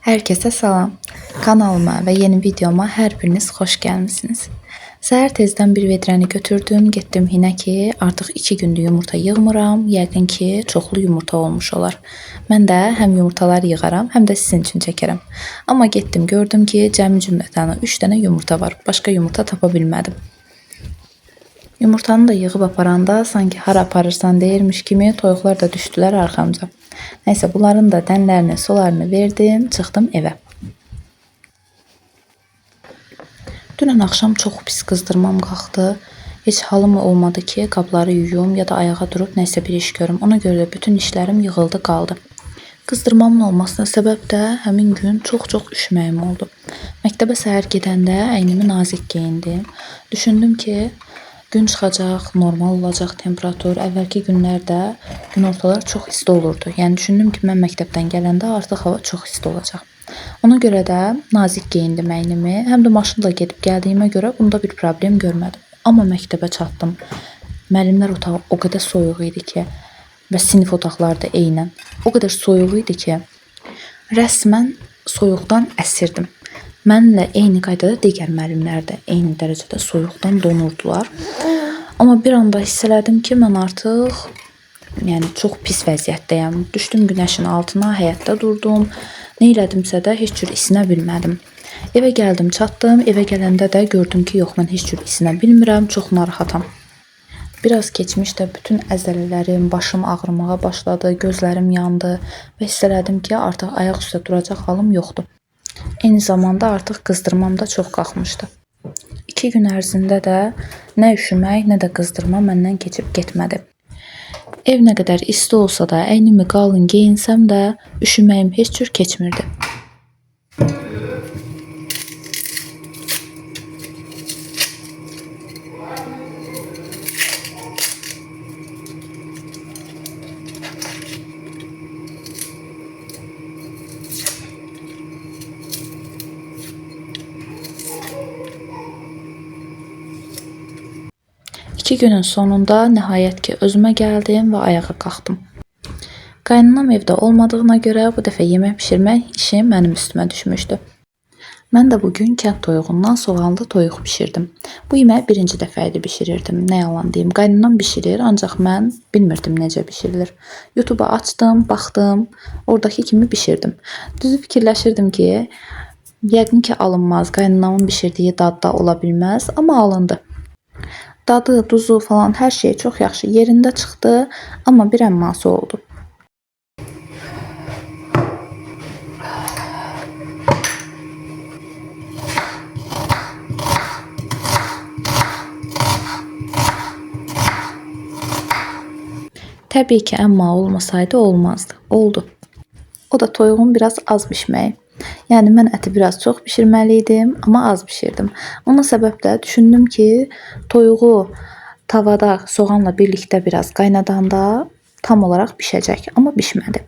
Herkese salam. Kanalıma ve yeni videoma her biriniz hoş gelmişsiniz. Səhər tezdən bir vedrəni götürdüm, getdim hinə ki, artıq 2 gündür yumurta yığmıram. Yəqin ki, çoxlu yumurta olmuş olar. Mən də həm yumurtalar yığaram, həm də sizin üçün çəkərəm. Amma getdim, gördüm ki, cəmi cümlətana 3 dənə yumurta var. Başqa yumurta tapa bilmədim. Yumurtanı da yığıb aparanda sanki hara aparırsan deyirmiş kimi toyuqlar da düşdülər arxamca. Neyse bunların da dənlərini, sularını verdim, çıxdım evə. Dünən axşam çox pis qızdırmam qalxdı. Heç halım olmadı ki, qabları yuyum ya da ayağa durub nəsə bir iş görüm. Ona görə də bütün işlərim yığıldı qaldı. Qızdırmamın olmasına səbəb də həmin gün çox-çox üşüməyim oldu. Məktəbə səhər gedəndə əynimi nazik geyindim. Düşündüm ki, gün çıxacaq, normal olacaq temperatur. Əvvəlki günlərdə günortalar çox isti olurdu. Yəni düşündüm ki, mən məktəbdən gələndə artıq hava çox isti olacaq. Ona görə də nazik geyindim əynimi. Həm də maşınla gedib gəldiyimə görə bunda bir problem görmədim. Amma məktəbə çatdım. Müəllimlər otağı o qədər soyuq idi ki, və sinif otaqları da eynən. O qədər soyuq idi ki, rəsmən soyuqdan əsirdim. Mənimlə eyni qaydada digər müəllimlər də eyni dərəcədə soyuqdan donurdular. Amma bir anda hiss elədim ki, mən artıq yəni çox pis vəziyyətdəyəm. Düşdüm günəşin altına, həyətdə durdum. Nə elədimsə də heç cür isinə bilmədim. Evə gəldim, çatdım. Evə gələndə də gördüm ki, yox, mən heç cür isinə bilmirəm, çox narahatam. Biraz keçmiş də bütün əzələlərim, başım ağrımağa başladı, gözlərim yandı və hiss elədim ki, artıq ayaq üstə duracaq halım yoxdur. Eyni zamanda artıq qızdırmam da çox qalxmışdı. 2 gün ərzində də nə üşümək, nə də qızdırma məndən keçib getmədi. Ev nə qədər isti olsa da, əynimi qalın geyinsəm də üşüməyim heç cür keçmirdi. İki günün sonunda nəhayət ki özümə gəldim və ayağa qalxdım. Qaynanam evdə olmadığına görə bu dəfə yemək bişirmək işi mənim üstümə düşmüşdü. Mən də bugün kənd toyuğundan soğanlı toyuq bişirdim. Bu yeməyi birinci dəfə idi bişirirdim. Nə yalan deyim, qaynanam bişirir, ancaq mən bilmirdim necə bişirilir. YouTube-a açdım, baxdım, oradakı kimi bişirdim. Düzü fikirləşirdim ki, yəqin ki alınmaz, qaynanamın bişirdiyi dadda ola bilməz, amma alındı. Dadı, duzu falan hər şey çox yaxşı yerində çıxdı, amma bir əmması oldu. Təbii ki, əmma olmasaydı olmazdı. Oldu. O da toyuğun biraz az bişməyi. Yəni mən əti biraz çox bişirməli idim, amma az bişirdim. Ona səbəb də düşündüm ki, toyuğu tavada soğanla birlikdə biraz qaynadanda tam olaraq bişəcək, amma bişmədi.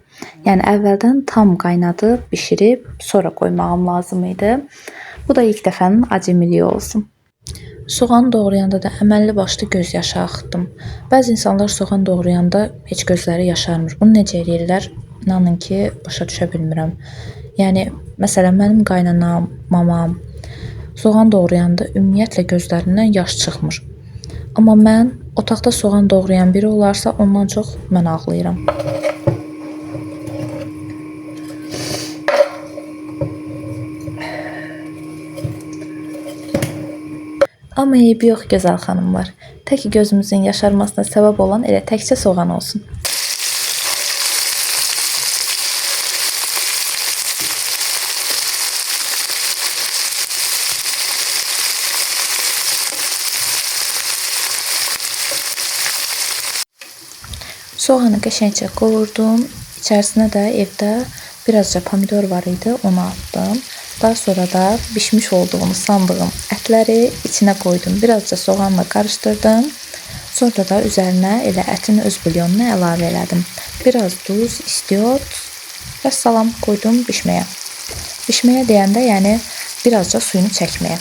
Yəni əvvəldən tam qaynadıb, bişirib sonra qoymağım lazım idi. Bu da ilk dəfənin acemiliyi olsun. Soğanı doğrayanda da əməlli başlı göz yaşı axıtdım. Bəzi insanlar soğan doğrayanda heç gözləri yaşarmır. Bunu necə eləyirlər? İnanın ki, başa düşə bilmirəm. Yəni məsələn mənim qaynanam, mamam soğan doğrayanda ümumiyyətlə gözlərindən yaş çıxmır. Amma mən otaqda soğan doğrayan biri olarsa ondan çox mən ağlayıram. Amma eybi yox gözəl xanımlar. Tək ki gözümüzün yaşarmasına səbəb olan elə təkcə soğan olsun. Soğanı qəşəngcə qovurdum. İçərisinə də evdə birazca pomidor var idi, onu atdım. Daha sonra da bişmiş olduğunu sandığım ətləri içinə qoydum. Birazca soğanla qarışdırdım. Sonra da üzərinə elə ətin öz bulyonunu əlavə elədim. Biraz duz, istiot və salam qoydum bişməyə. Bişməyə deyəndə, yəni birazca suyunu çəkməyə.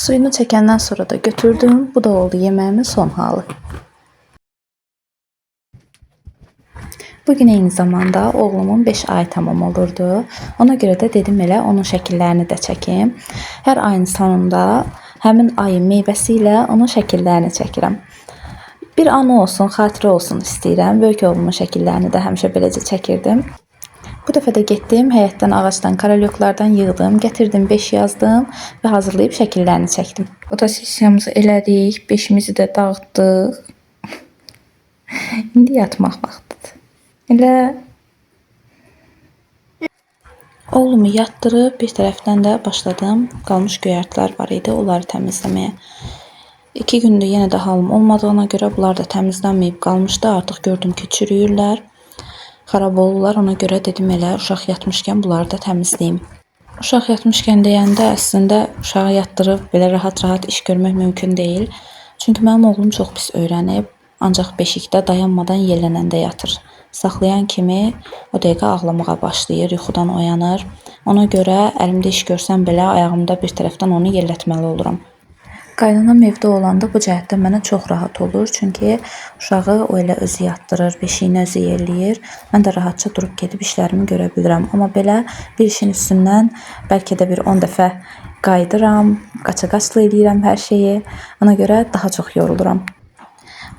Suyunu çəkəndən sonra da götürdüm. Bu da oldu yeməyimin son halı. Bugün eyni zamanda oğlumun 5 ay tamam olurdu. Ona görə də dedim elə onun şəkillərini də çəkim. Hər ayın sonunda həmin ayın meyvəsi ilə onun şəkillərini çəkirəm. Bir anı olsun, xatirə olsun istəyirəm. Böyük oğlumun şəkillərini də həmişə beləcə çəkirdim. Bu dəfə də getdim, həyətdən ağacdan, karalyoklardan yığdım, gətirdim, 5 yazdım və hazırlayıb şəkillərini çəkdim. Fotosessiyamızı elədik, 5-imizi də dağıtdıq. İndi yatmaq vaxtıdır. Elə oğlumu yatdırıb bir tərəfdən də başladım. Qalmış göyərtilər var idi, onları təmizləməyə. 2 gündür yenə də halım olmadığına görə bunlar da təmizlənməyib qalmışdı. Artıq gördüm ki, çürüyürlər, xarab olurlar. Ona görə dedim elə uşaq yatmışkən bunları da təmizləyim. Uşaq yatmışkən deyəndə əslində uşağı yatdırıb belə rahat-rahat iş görmək mümkün deyil. Çünki mənim oğlum çox pis öyrənib, ancaq beşikdə dayanmadan yellənəndə yatır. Saxlayan kimi o dəqiqə ağlamağa başlayır, yuxudan oyanır. Ona görə əlimdə iş görsəm belə ayağımda bir tərəfdən onu yellətməli oluram. Qaynanam evdə olanda bu cəhətdən mənə çox rahat olur. Çünki uşağı o elə özü yatdırır, beşiyini özü yelləyir. Mən də rahatca durub gedib işlərimi görə bilirəm. Amma belə bir işin üstündən bəlkə də bir 10 dəfə qayıdıram, qaça-qaçlı eləyirəm hər şeyi. Ona görə daha çox yoruluram.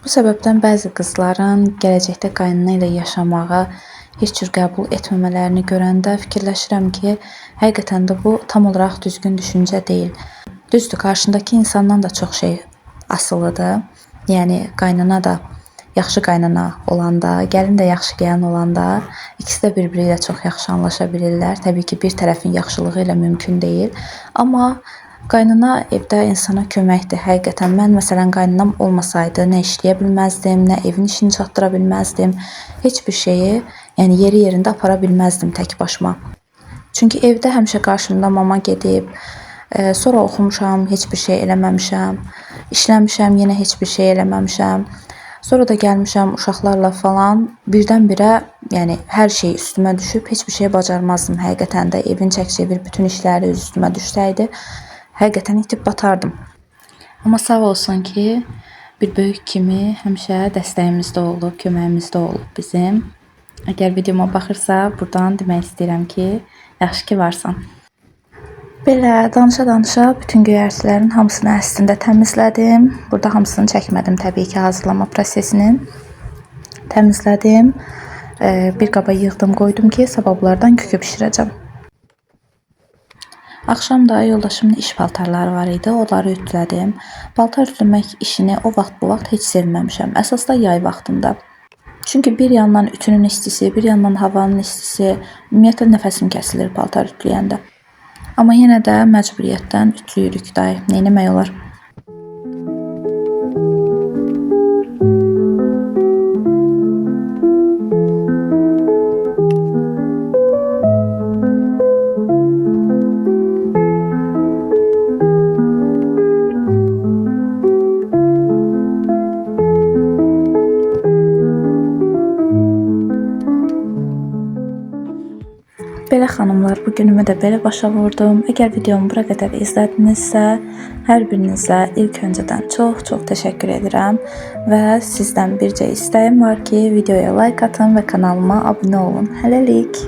Bu səbəbdən bəzi qızların gələcəkdə qaynana ilə yaşamağa heç cür qəbul etməmələrini görəndə fikirləşirəm ki, həqiqətən də bu tam olaraq düzgün düşüncə deyil. Düzdür, qarşındakı insandan da çox şey asılıdır. Yəni qaynana da yaxşı qaynana olanda, gəlin də yaxşı gəlin olanda ikisi də bir-biri ilə çox yaxşı anlaşa bilirlər. Təbii ki, bir tərəfin yaxşılığı ilə mümkün deyil. Amma qaynana evdə insana köməkdir. Həqiqətən mən məsələn qaynanam olmasaydı nə işləyə bilməzdim, nə evin işini çatdıra bilməzdim. Heç bir şeyi, yəni yeri yerində apara bilməzdim tək başıma. Çünki evdə həmişə qarşımda mama gedib, sonra oxumuşam, heç bir şey eləməmişəm. İşləmişəm, yenə heç bir şey eləməmişəm. Sonra da gəlmişəm uşaqlarla falan. Birdən-birə, yəni hər şey üstümə düşüb, heç bir şey bacarmazdım həqiqətən də. Evin çək-çevir bütün işləri öz üstümə düşsəydi, həqiqətən itib batardım. Amma sağ olsun ki, bir böyük kimi həmişə dəstəyimizdə olub, köməyimizdə olub bizim. Əgər videoma baxırsa, buradan demək istəyirəm ki, yaxşı ki varsan. Belə danışa-danışa bütün göyərtilərin hamısını əslində təmizlədim. Burada hamısını çəkmədim təbii ki, hazırlama prosesini. Təmizlədim. Bir qaba yığdım, qoydum ki, sabah bunlardan kükü bişirəcəm. Axşam da yoldaşımın iş paltarları var idi, onları ütülədim. Paltar ütüləmək işini o vaxt bu vaxt heç sevməmişəm. Əsas da yay vaxtında. Çünki bir yandan ütünün istisi, bir yandan havanın istisi, ümumiyyətlə nəfəsim kəsilir paltar ütüləyəndə. Amma yenə də məcburiyyətdən ütülüyürük day. Nə etmək olar? Belə xanımlar, bu günümü də belə başa vurdum. Əgər videomu bura qədər izlədinizsə, hər birinizə ilk öncədən çox-çox təşəkkür edirəm və sizdən bircə istəyim var ki, videoya like atın və kanalıma abunə olun. Hələlik.